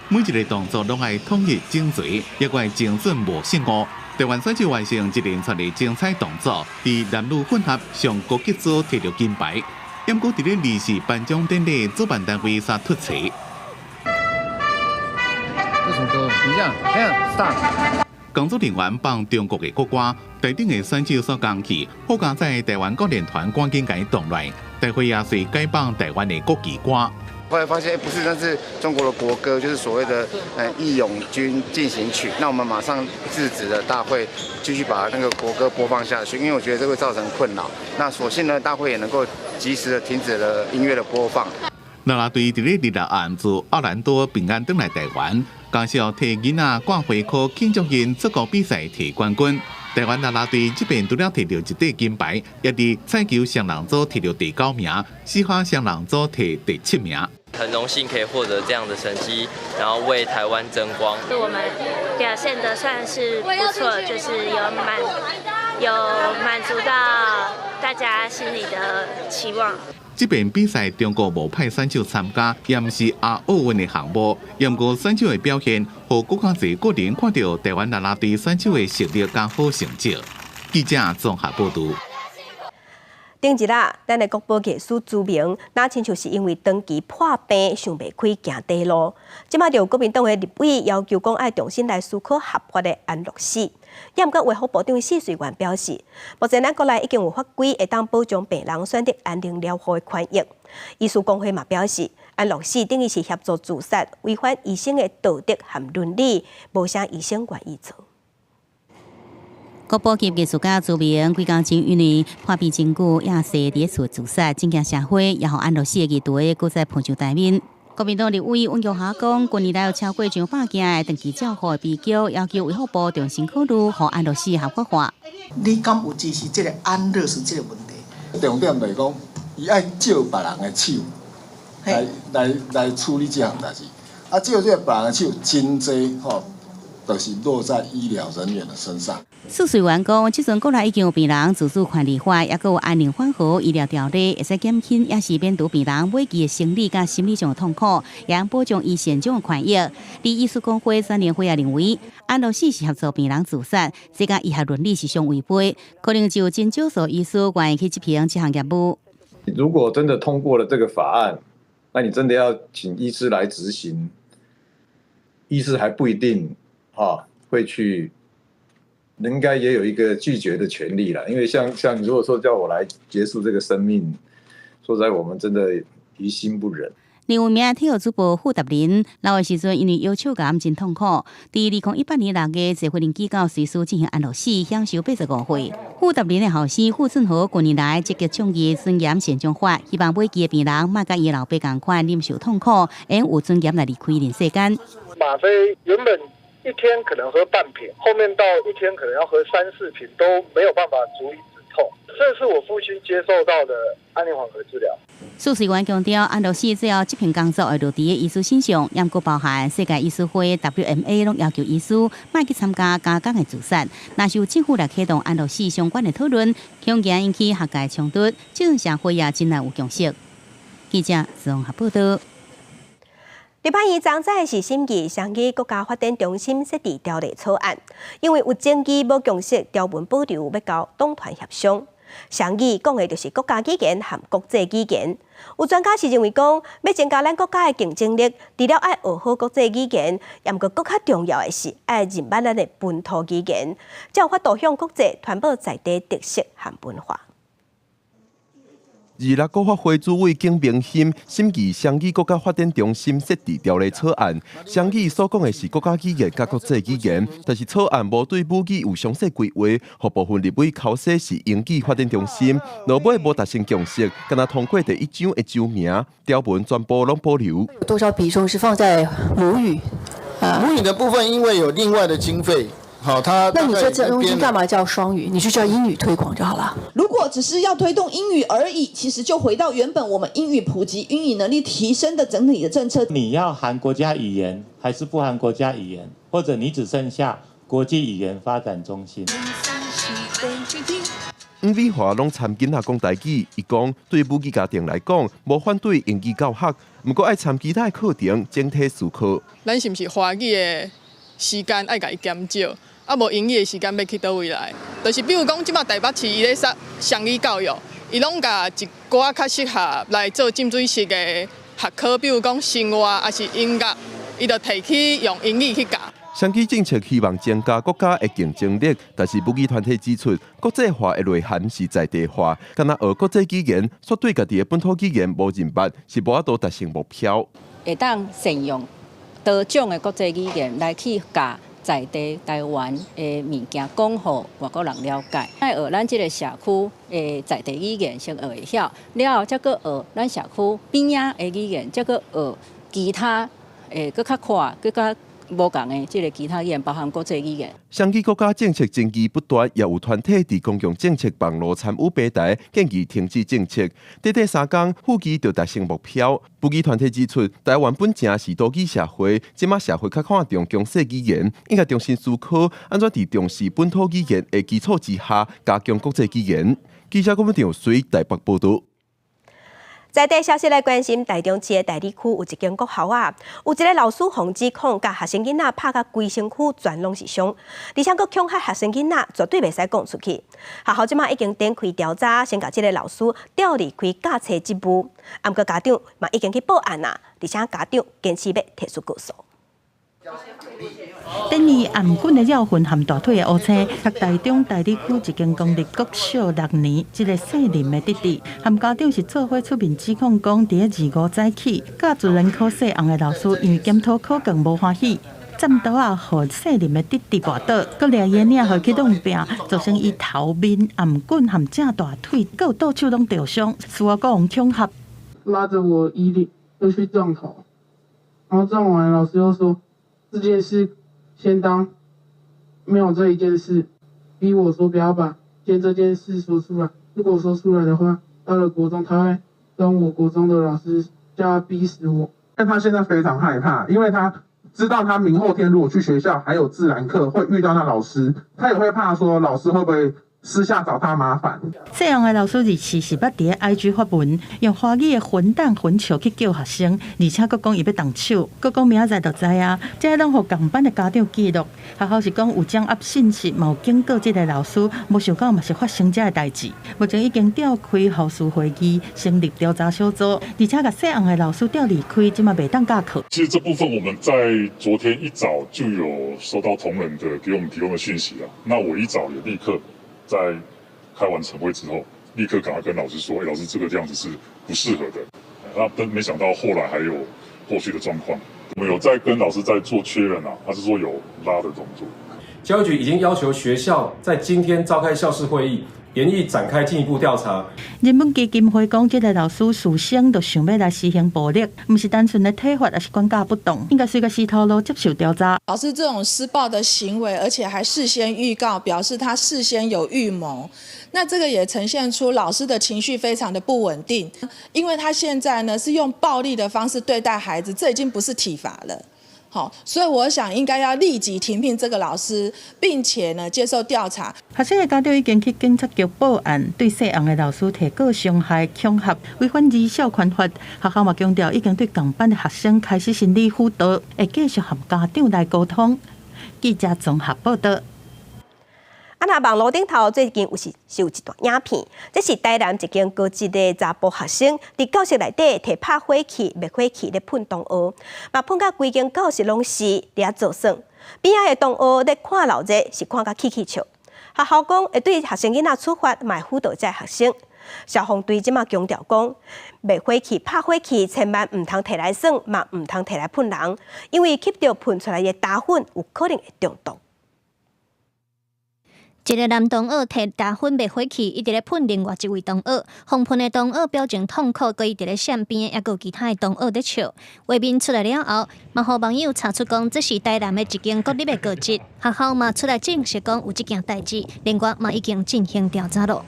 每一個動作攏愛統一整齊，抑閣愛精準無失誤。台灣選手完成一連串的精彩動作，佇男女混合上高級組摕著金牌。毋過佇咧儀式頒獎典禮主辦單位煞出錯。這首歌，等一下，等下，stop。工作人員放中國的國歌，台頂的選手煞講去，好佳哉台灣國練團趕緊共伊擋來，大會也隨改放台灣的國旗歌。後來發現，不是，那是中國的國歌，就是所謂的義勇軍進行曲。那我們馬上制止了大會，繼續把那個國歌播放下去，因為我覺得這會造成困擾。那所幸呢，大會也能夠及時的停止了音樂的播放。啦啦隊佇咧26暗自奧蘭多平安轉來台灣，加上替囡仔掛花箍慶祝𪜶出國比賽摕冠軍。台灣啦啦隊這邊除了摕著一塊金牌，也佇彩球雙人組摕著第九名，雪花雙人組摕第七名。很榮幸可以獲得這樣的成績，然後為台灣爭光。我們表現得算是不錯，就是有滿足到大家心裡的期望。這遍比賽中國無派選手參加，也毋是亞奧運的項目。毋過選手的表現，予閣較濟國人看著台灣啦啦隊選手的實力佮好成績。記者綜合報導。頂一日，咱的國寶藝師朱銘，若親像是因為長期破病，想袂開行短路。這馬就有國民黨的立委要求講，愛重新來思考合法的安樂死。也毋過衛福部長許瑞元表示，目前咱國內已經有法規會當保障病人選擇安寧療護的權益。醫師公會嘛表示，安樂死等於是協助自殺，違反醫生的道德和倫理，無啥醫生願意做。國寶級藝術家朱銘，幾工前因為破病真久，也逝佇厝自殺，震驚社會，也予安樂死的議題閣再浮上台面。國民黨立委尹玉霞講，近年來有超過上百件的長期照護的悲劇，要求衛福部重新考慮，予安樂死合法化。你敢有支持這個安樂死這個問題？重點就是講，伊愛借別人的手來處理這項代誌，啊，借這個別人的手，真濟吼，就是落在醫療人員的身上。許瑞元講，這陣國內已經有病人自主權利法，抑閣有安寧緩和醫療條例，會使減輕抑是免除病人尾期的生理佮心理上的痛苦，也保障伊善終的權益。而醫師公會全聯會也認為，安樂死是協助病人自殺，這佮醫學倫理是相違背，可能就真少數醫師願意去執行這項業務。如果真的通過了這個法案，那你真的要請醫師來執行，醫師還不一定哈會去。應該也有一個拒絕的權利啦，因為像如果說叫我來結束這個生命，說實在，我們真的於心不忍。另有名體育主播傅達林，老的時陣因為腰手癌真痛苦，佇2018年6月坐飛機到瑞士進行安樂死，享壽85歲。傅達林的後生傅俊豪近年來積極倡議尊嚴善終法，希望尾期的病人莫佮伊老爸仝款忍受痛苦，會有尊嚴來離開人世間。嗎啡原本一天可能喝半瓶，後面到一天可能要喝三四瓶都沒有辦法足以止痛。這是我父親接受到的安寧緩和治療。許瑞元強調，安樂死最後執行工作會落佇醫師身上，毋過包含世界醫師會 WMA 攏要求醫師莫去參加加工的自殺。若是有政府來啟動安樂死相關的討論，恐驚引起學界衝突，這陣社會也真難有共識。記者綜合報道。立法院昨早是審議雙語國家發展中心設置條例草案，因為有爭議無共識，條文保留欲交黨團協商。雙語講的就是國家語言和國際語言。有專家是認為講，欲增加咱國家的競爭力，除了愛學好國際語言，毋過閣較重要的是愛認捌咱的本土語言，才有法度向國際傳播在地特色和文化。二六國發會主委景明欣審議雙語國家發展中心設置條例草案，雙語所講的是國家語言佮國際語言，但是草案無對母語有詳細規劃，予部分立委剾洗是英語發展中心，落尾無達成共識，干焦通過第一章的章名條文全部攏保留。多少比重是放在母語？母語的部分，因為有另外的經費。好，他那你這這東西幹嘛叫雙語？你就叫英語推廣就好了。如果只是要推動英語而已，其實就回到原本我們英語普及、英語能力提升的整體的政策。你要含國家語言還是不含國家語言？或者你只剩下國際語言發展中心？黃美華攏參囡仔講台語，伊講對母語家庭來講，無反對英語教學，毋過愛參其他課程整體思考。咱是毋是華語的時間愛共伊減少？啊，無英語的時間欲去佗位來？就是比如講，這馬台北市伊咧設雙語教育，伊攏共一寡較適合來做浸水式的學科，比如講生活抑是音樂，伊就提去用英語去教。雙語政策希望增加國家的競爭力，但是母語團體指出，國際化的內涵是在地化，敢若學國際語言，卻對家己的本土語言無認捌，是無法度達成目標。會當善用多種的國際語言來去教在地台灣的物件，講予外國人了解。愛學咱這个社區的在地語言先學會曉，了後才閣學咱社區邊仔的語言，才閣學其他會閣較闊、閣較無仝的這个其他語言，包含國際語言。雙語國家政策爭議不斷，也有團體佇公共政策網路參與平台建議停止政策。短短3工，預期就達成目標。母語團體指出，台灣本正是多語社會，這馬社會較看重強勢語言，應該重新思考按怎佇重視本土語言的基礎之下，加強國際語言。記者郭文水台北報導。在地消息來關心，台中市的大里區有一間國校啊，有一个老師予指控，共學生囡仔拍甲規身軀全攏是傷，而且閣恐嚇學生囡仔絕對袂使講出去。學校這馬已經展開調查，先共這个老師調離開教冊職務，毋過家長嘛已經去報案啦，而且家長堅持欲提出告訴。等於頷頸的繞痕和大腿的烏青，讀台中大里區一間公立國小六年，這个姓林的弟弟，和家長是做伙出面指控講，佇咧25早起，教自然科姓洪的老師因為檢討考卷無歡喜，攢刀仔予姓林的弟弟跋倒，閣掠伊的領予去弄拚，造成伊頭面、頷頸和正大腿，閣有倒手攏著傷，事後閣予恐嚇。拉著我衣領又去撞頭，然後撞完老師又說，這件事先當沒有這一件事，逼我說不要把今天這件事說出來。如果說出來的話，到了國中他會跟我國中的老師叫他逼死我。但他現在非常害怕，因為他知道他明後天如果去學校還有自然課會遇到那老師，他也會怕說老師會不會私下找他麻煩。這樣的老師二次是捌佇咧 IG 發文，用華語的混蛋混笑去叫學生，而且閣講伊欲動手，閣講明仔載就知影。這攏予仝班的家長記錄。學校是講有掌握信息，嘛有警告這个老師，無想到嘛是發生這个代誌。目前已經召開校事會議，成立調查小組，而且共姓洪的老師調離開，這馬袂當教課。其實這部分我們在昨天一早就有收到同仁的給我們提供的訊息啦。那我一早也立刻在開完晨會之後，立刻趕快跟老師說：“欸，老師，這個這樣子是不適合的。”那但沒想到後來還有後續的狀況，我們有在跟老師在做確認啊，他是說有拉的動作。教育局已經要求學校在今天召開校事會議，研議展開進一步調查。人本基金會講，這个老師事先就想欲來施行暴力，毋是單純的體罰，抑是管教不當，應該隨個時頭路接受調查。老師這種施暴的行為，而且還事先預告，表示他事先有預謀。那這個也呈現出老師的情緒非常的不穩定，因為他現在呢是用暴力的方式對待孩子，這已經不是體罰了。好，所以我想應該要立即停聘這個老師，並且呢接受調查。學生的家長已經去警察局報案，對姓洪的老師提告傷害、恐嚇、違反兒少權法。學校嘛強調，已經對仝班的學生開始心理輔導，會繼續和家長來溝通。記者綜合報道。啊，若網路頂頭最近有是是有一段影片，這是台南一間高職的查埔學生佇教室內底提拍火器、滅火器咧噴同學，嘛噴甲規間教室攏是佇遐作耍。邊仔的同學咧看鬧熱，是看甲起起笑。學校講會對學生囡仔處罰，嘛會輔導這个學生。消防隊這馬強調講，滅火器、拍火器，千萬毋通提來耍，嘛毋通提來噴人，因為吸著噴出來的焦粉有可能會中毒。一个男同學提大粉滅火器，一直咧噴另外一位同學，予噴的同學表情痛苦，閣伊佇咧閃邊，猶閣有其他的同學佇笑。畫面出來了後，嘛予網友查出講，這是台南的一間國立的高職學校嘛出來證實講有這件代誌，另外嘛已經進行調查咯。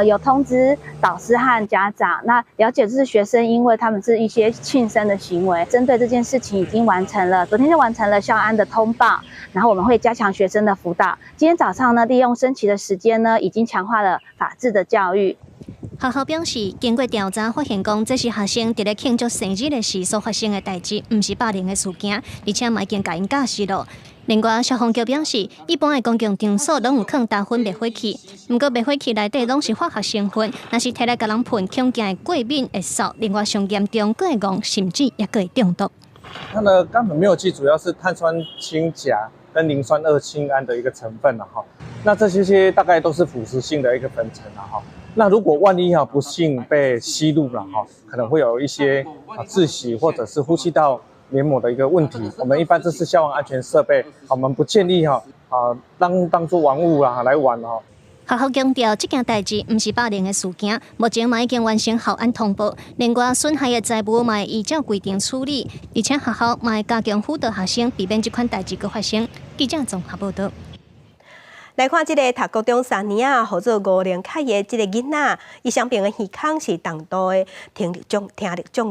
有通知導師和家長，那了解這是學生，因為他們是一些慶生的行為，針對這件事情已經完成了，昨天就完成了校安的通報，然後我們會加強學生的輔導。今天早上呢，利用升旗的時間呢，已經強化了法治的教育。學校表示，經過調查發現，講這是學生佇咧慶祝生日的時所發生的代誌，毋是霸凌的事件，而且嘛已經共𪜶教示了。另外，消防局表示，一般的公共場所攏有囥大粉滅火器，毋過滅火器內底攏是化學成分，若是提來共人噴，恐驚會過敏、會嗽。另外，上嚴重，閣會戇，甚至猶閣會中毒。它的乾粉滅火器主要是碳酸氫鉀跟磷酸二氫銨的一個成分啦，哈。那這些大概都是腐蝕性的一個粉塵啦，哈。那如果萬一哈不幸被吸入了哈，可能會有一些窒息或者是呼吸道黏膜的一個問題。我們一般這是消防安全設備，我們不建議哈當做玩物啊來玩哦。學校強調，這件代誌毋是霸凌的事件，目前嘛已經完成校安通報。另外，損害的財物嘛會依照規定處理，而且學校嘛會加強輔導學生，避免這款代誌閣發生。記者綜合報導。來看這个讀國中三年仔，號做吳玲凱的這个囡仔，伊雙爿的耳孔是重度的聽力障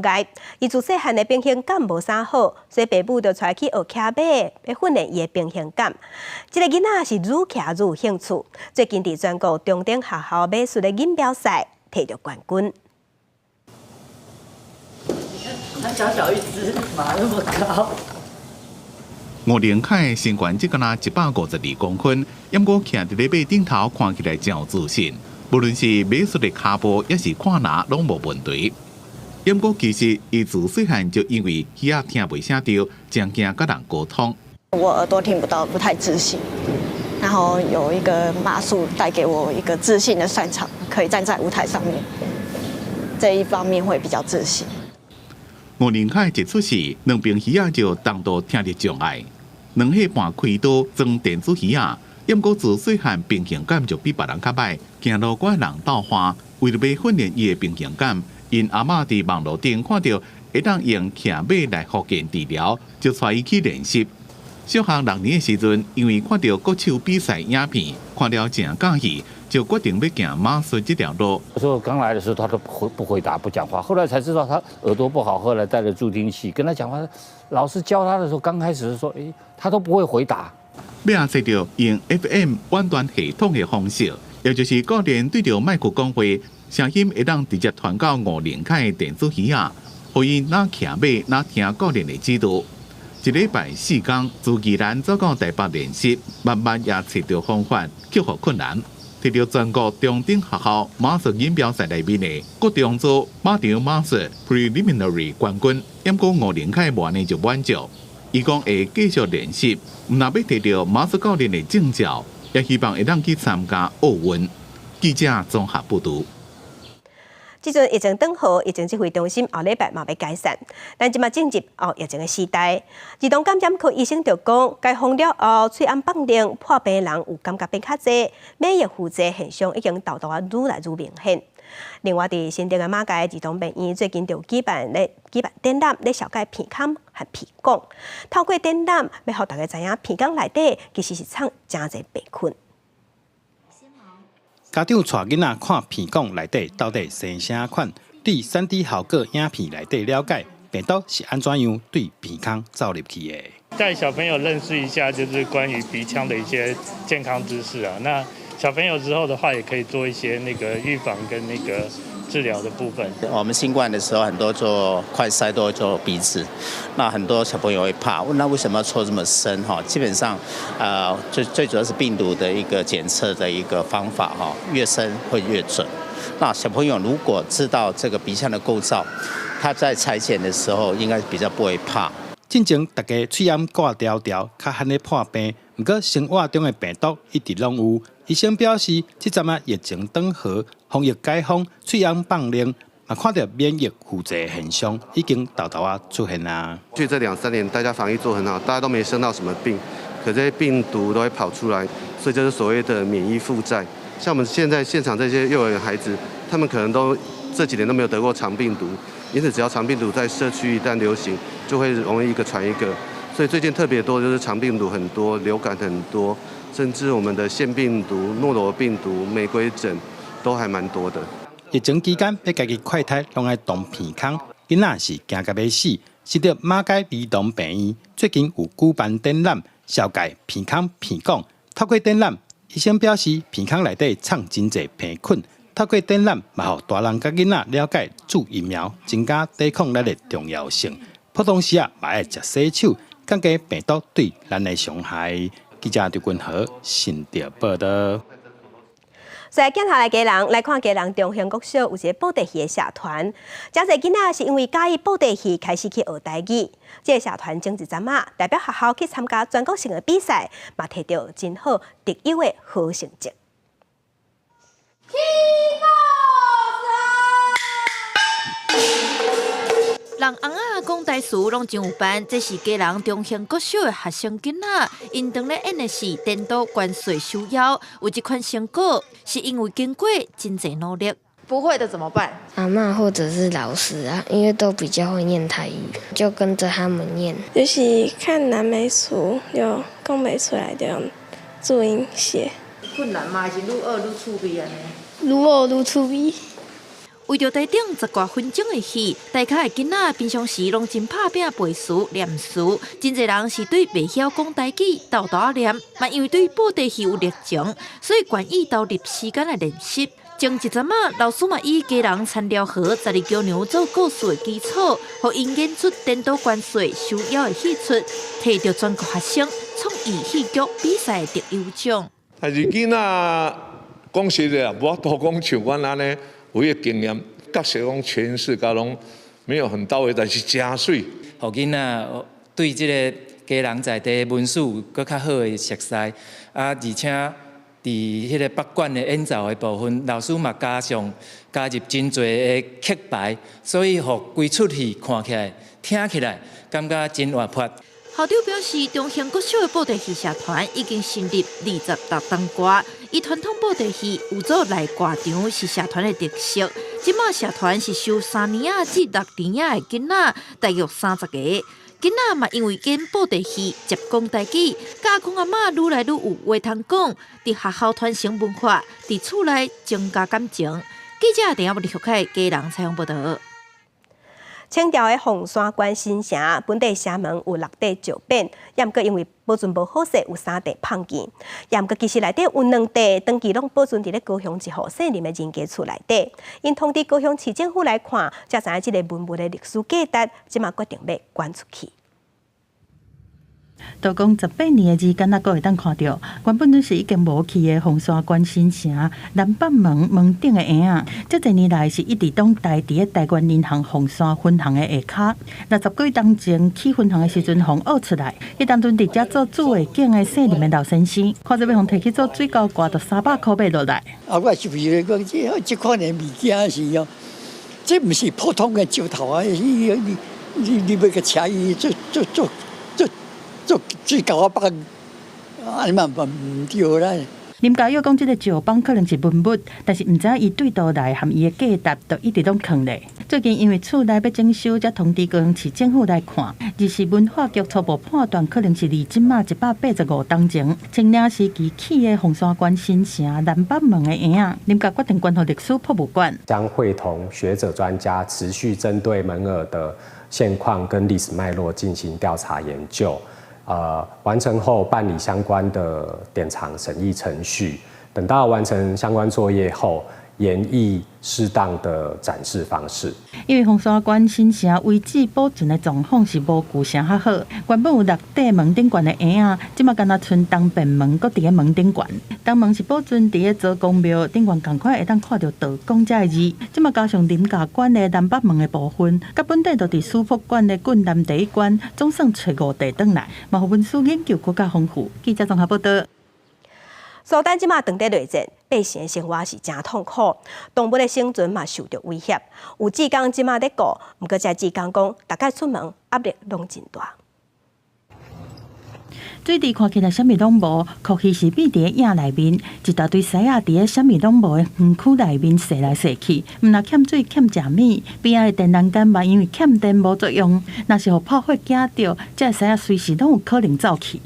礙，伊自細漢的平衡感無啥好，所以爸母就帶去學騎馬，欲訓練伊的平衡感。這个囡仔是愈騎愈有興趣，最近佇全國中等學校馬術的錦標賽提著冠軍。它小小一隻，馬那麼高。吳玲凱身懸才干焦152公分，毋過徛佇咧馬頂頭，看起來誠有自信。無論是馬術的跤步，抑是跨欄，攏無問題。毋過其實，伊自細漢就因為耳仔聽袂啥著，誠驚佮人溝通。我耳朵聽不到，不太自信。然後有一個馬術帶給我一個自信的上場，可以站在舞台上面，這一方面會比較自信。吳玲凱一出世，兩爿耳仔就重度聽力障礙。2歲半開刀裝電子耳仔，毋過自細漢平衡感就比別人較䆀，行路閣愛人鬥岸。為著欲訓練伊的平衡感，𪜶阿嬤佇網路頂看著會當用騎馬來復健治療，就帶伊去練習。小學6年的時陣，因為看著國手比賽影片，看了誠佮意，就決定欲行馬術這條路。說剛來的時候，他都不回答、不講話，後來才知道他耳朵不好，後來帶了助聽器跟他講話。老師教他的時候，剛開始是說，欸，他都不會回答。尾仔揣著用 FM 遠端系統的方式，也就是教練對著麥克講話，聲音會當直接傳到吳玲凱的電子耳仔，予伊若騎馬若聽教練的指導。一禮拜4工，自宜蘭走到台北練習，慢慢也揣著方法克服困難。提著全國中等學校馬術錦標賽內面的國中組馬場馬術 Preliminary 冠軍，毋過吳玲凱無按呢就滿足。伊講會繼續練習，毋但欲提著馬術教練的證照，也希望會當去參加奧運。記者綜合報導。這陣疫情轉好，疫情指揮中心後禮拜嘛欲解散。但這馬進入後疫情的時代，兒童感染科醫生就講，解封了後，喙罨放令破病人有感覺變較濟，免疫輔劑現象已經沓沓仔愈來愈明顯。另外，佇新竹的馬偕兒童病院最近就舉辦展覽，咧紹介鼻孔和鼻管。透過展覽，欲予大家知影鼻孔內底其實是藏誠濟病菌。家長帶囡仔看鼻管內底到底生啥款，對3D 效果影片內底了解病毒是按怎樣對鼻孔走入去的。帶小朋友認識一下，就是關於鼻腔的一些健康知識啊。那小朋友之後的話，也可以做一些那個預防跟那個治療的部分。我們新冠的時候，很多做快篩都會做鼻子，那很多小朋友會怕，問那為什麼要戳這麼深？哈，基本上，最最主要是病毒的一個檢測的一個方法，哈，越深會越準。那小朋友如果知道這個鼻腔的構造，他在採檢的時候應該比較不會怕。進前大家喙罨掛牢牢，較罕咧破病，毋過生活中的病毒一直攏有。醫生表示，這陣仔疫情轉好，防疫解封，喙罨放令，嘛看著免疫輔劑現象已經沓沓仔出現啦。過去這兩三年，大家防疫做很好，大家都沒生到什麼病。可這些病毒都會跑出來，所以就是所謂的免疫負債。像我們現在現場這些幼兒園孩子，他們可能都這幾年都沒有得過腸病毒，因此只要腸病毒在社區一旦流行，就會容易一個傳一個。所以最近特別多就是腸病毒很多，流感很多，甚至我們的腺病毒、諾羅病毒、玫瑰疹都還蠻多的。疫情期間，欲家己快篩，攏愛動鼻孔，囡仔是驚甲欲死。新竹馬偕兒童病院最近有舉辦展覽，紹介鼻孔鼻管。透過展覽，醫生表示鼻孔內底藏真濟病菌。透過展覽，嘛予大人佮囡仔了解注疫苗增加抵抗力的重要性。普通時啊，嘛愛食洗手，降低病毒對咱的傷害。記者劉君和新竹報道。所以鏡頭來基隆來看基隆中興國小有一個布袋戲的社團，遮濟囡仔是因為佮意布袋戲開始去學台語。這個社團前一陣仔代表學校去參加全國性的比賽，嘛摕著真好特優的好成績。人尪仔講台詞攏真有範，這是基隆中興國小的學生囡仔，𪜶當咧演的是顛倒關稅收妖，有這款成果，是因為經過真濟努力。不會的怎麼辦？阿嬤或者是老師啊，因為都比較會念台語，就跟着他們念。就是看南美書，就講袂出來就用注音寫。困難嗎？還是愈學愈趣味按呢？愈學愈趣味。為著台頂十外分鐘的戲，台跤的囡仔平常時攏真拍拚背詞念詞，真濟人是對袂曉講台語沓沓仔念，嘛因為對布袋戲有熱情，所以願意投入時間來練習。前一陣仔，老師嘛以基隆田寮河十二姑娘做故事的基礎，予𪜶演出顛倒關稅收妖的戲出，摕著全國學生創意戲劇比賽的特優獎。但是囡仔講實在，無法度講像阮按呢。有彼個經驗，角色攏詮釋甲攏沒有很到位，但是誠媠。予囡仔對這个基隆在地文史有閣較好的熟似，啊，而且佇彼个北管的演奏的部分，老師嘛加上加入真濟的曲牌，所以予規齣戲看起來、聽起來，感覺真活潑。校長表示，中興國小的布袋戲社團已經成立26冬外，以傳統布袋戲有做內掛場是社團的特色。這馬社團是收3年仔至6年仔的囡仔，大約30個。囡仔嘛因為演布袋戲、接講台語，佮阿公阿嬤愈來愈有話通講，佇學校傳承文化，佇厝內增加感情。記者鄭亞文學基隆採訪報導。清朝的鳳山關新城本地城門有6塊石匾，也毋過因為保存無好勢，有3塊破見。也毋過其實內底有2塊，長期攏保存佇咧高雄一戶姓林的人家厝內底。𪜶通知高雄市政府來看，才知影這个文物的歷史價值，這馬決定欲捐出去。道光18年的字，敢若閣會當看著，原本就是已經無去的鳳山關新城南北門門頂的欑仔，這濟年來是一直攏待佇咧台灣銀行鳳山分行的下跤。60幾冬前起分行的時陣，予挖出來，彼當陣佇遮做主會景的姓林的老先生，看著欲予提去做水溝蓋，就300箍買落來。啊，我是為了講，這款的物件是哦，這毋是普通的石頭啊，你欲共請伊做做做。做水溝仔放，按呢嘛毋對啦。林家佑講，這个石板可能是文物，但是毋知影伊對佗來和伊的價值，就一直攏囥咧。最近因為厝內欲整修，才通知高雄市政府來看。而是文化局初步判斷，可能是離這馬185冬前，清領時期起的鳳山關新城南北門的欑仔，林家決定捐予歷史博物館。將會同學者專家持續針對門額的現況跟歷史脈絡進行調查研究。完成後辦理相關的典藏審議程序，等到完成相關作業後，研議適當的展示方式。因為鳳山關新城遺址保存的狀況是無舊城較好，原本有6塊門頂懸的欑仔，這馬敢若賰東便門閣佇咧門頂懸。東門是保存佇咧周公廟頂懸，仝款會當看著道光這个字。這馬加上林家館的南北門的部分，佮本底就佇史博館的郡南第一館，總算揣5塊轉來，嘛予文史研究閣較豐富。記者綜合報導。蘇丹這馬當地內戰，百姓的生活是誠痛苦，動物的生存嘛受著威脅。有志工這馬咧顧，毋過這志工講，逐擺出門壓力攏真大。水池看起來啥物攏無，酷魚是覕佇咧影內面，一大堆獅仔佇咧啥物攏無的園區內面踅來踅去，毋但欠水欠食物，邊仔的電纜桿嘛因為欠電無作用，若是予炮火驚著，這个獅仔隨時攏有可能走去。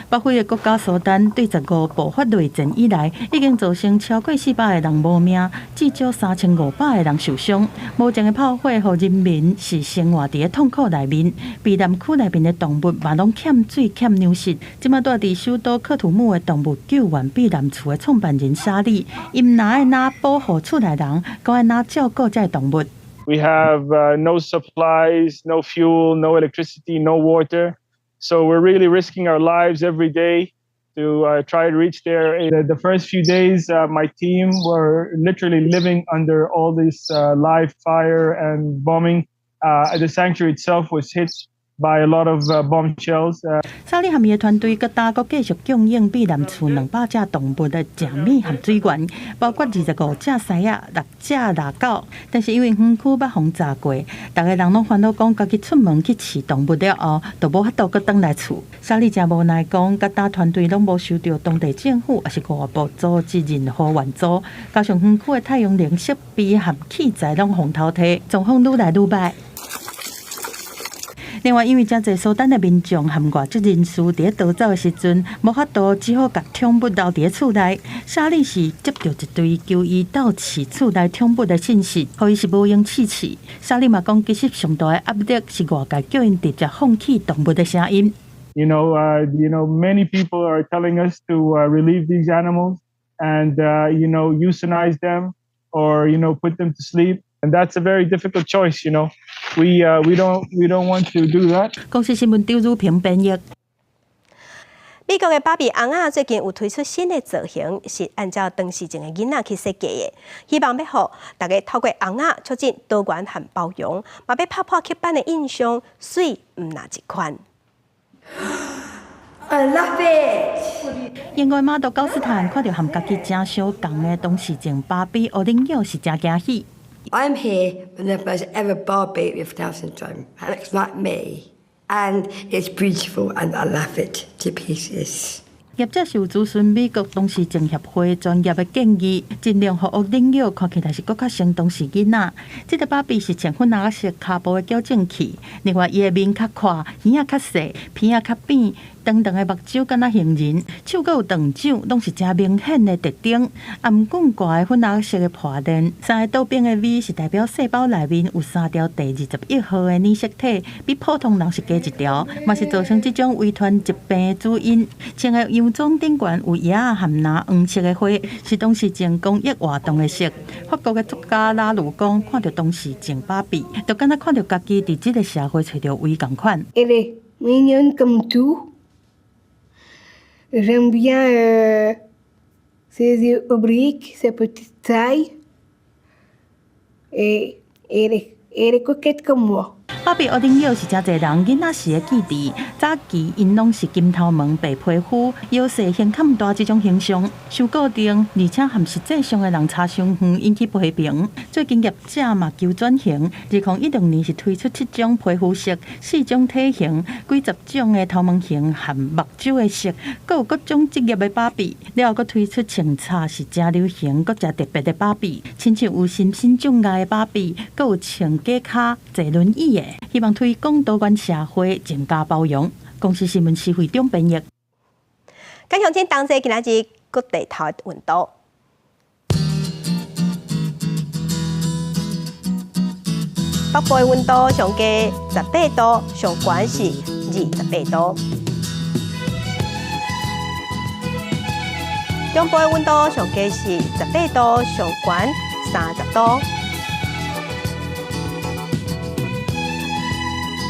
北非的國家蘇丹對15爆發內戰以來，已經造成超過400個人無命，至少3500個人受傷。無情的炮火，予人民是生活佇咧痛苦內面。避難區內面的動物嘛，攏欠水欠糧食。這馬住佇首都喀土穆的動物救援避難厝的創辦人莎莉，伊毋但愛哪保護厝內人，閣愛哪照顧這个動物。 We have no supplies, no fuel, no electricity, no water. So we're really risking our lives every day to try to reach there. The first few days, my team were literally living under all this live fire and bombing. The sanctuary itself was hit by a lot of bomb shells. 莎莉和伊的團隊閣今閣繼續供應避難厝200隻動物的食物和水源，包括25隻獅仔、六隻獵狗。但是因為園區捌予炸過，逐个人攏煩惱講，家己出門去飼動物了後，就無法度閣轉來厝。莎莉誠無奈講，佮今團隊攏無收著當地政府抑是外部組織任何援助，加上園區的太陽能設備和器材攏予偷提，狀況愈來愈䆀。另外，因為誠濟蘇丹的民眾和外籍人士佇咧逃走的時陣，無法度，只好共寵物留佇咧厝內。莎莉是接著一堆求伊鬥飼厝內寵物的信息，予伊是無閒試飼。莎莉嘛講，其實上大的壓力是外界叫𪜶直接放棄動物的聲音。 Many people are telling us to relieve these animals and euthanize them or put them to sleep. And that's a very difficult choice. We don't want to do that. 公視新聞張如平編譯。美國的芭比尪仔最近有推出新的造型，是按照唐氏症的囡仔去設計的，希望欲予大家透過尪仔促進多元和包容，嘛欲拍破刻板的印象，媠毋若一款。 I love it！英國馬豆高斯坦看著和家己誠相仝的唐氏症芭比烏人形是誠驚喜。 I'm here with the first ever Barbie with Down syndrome, and looks like me, and it's beautiful, and I love it to pieces. 業者是有諮詢美國唐氏症協會專業的建議，盡量予烏人形看起來是閣較像唐氏囡仔。這个芭比是穿粉紅色跤步的矯正器，另外伊的面較闊，耳仔較細，鼻仔較扁，長長的目睭敢若杏仁，手閣有長掌，攏是誠明顯的特徵。啊，毋過掛的粉紅色的破鏈，三个倒反的 V 是代表細胞內面有三條第21號的染色體，比普通人是加一條，嘛是造成這種遺傳疾病的主因。穿的洋裝頂懸有葉仔和藍黃色的花，是唐氏症公益活動的色。法國的作家拉魯講，看著唐氏症芭比，就敢若看著家己佇這个社會揣著位仝款。 Elle est mignonne comme tout. J'aime bien ses yeux obliques, sa petite taille. Et elle est coquette comme moi. 芭比烏人形是誠濟人囡仔時的記憶。早期𪜶攏是金頭毛、白皮膚、腰細、胸坎大這種形象，受固定，而且和實際上的人差傷遠，引起批評。最近業者嘛求轉型，2016年是推出七種皮膚色、四種體型、幾十種的頭毛型和目睭的色，閣有各種職業的芭比。了後閣推出穿插是誠流行、閣誠特別的芭比，親像有身心障礙的芭比，閣有穿假跤、坐輪椅的。希望推廣多元社會，增加包容。公視新聞施惠中編譯。感謝親同齊今仔日各地頭的溫度。北部的溫度上低18度，上懸是28度。中部的溫度上低是18度，上懸30度。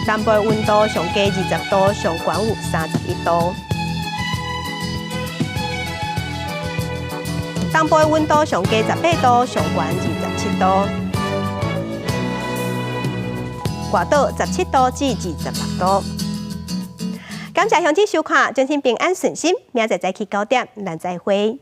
南部的溫度上低20度，上懸有31度。東部的溫度上低18度，上懸27度。外島17度至26度。感謝鄉親收看，祝恁平安順心，明仔載早起9點，咱再會。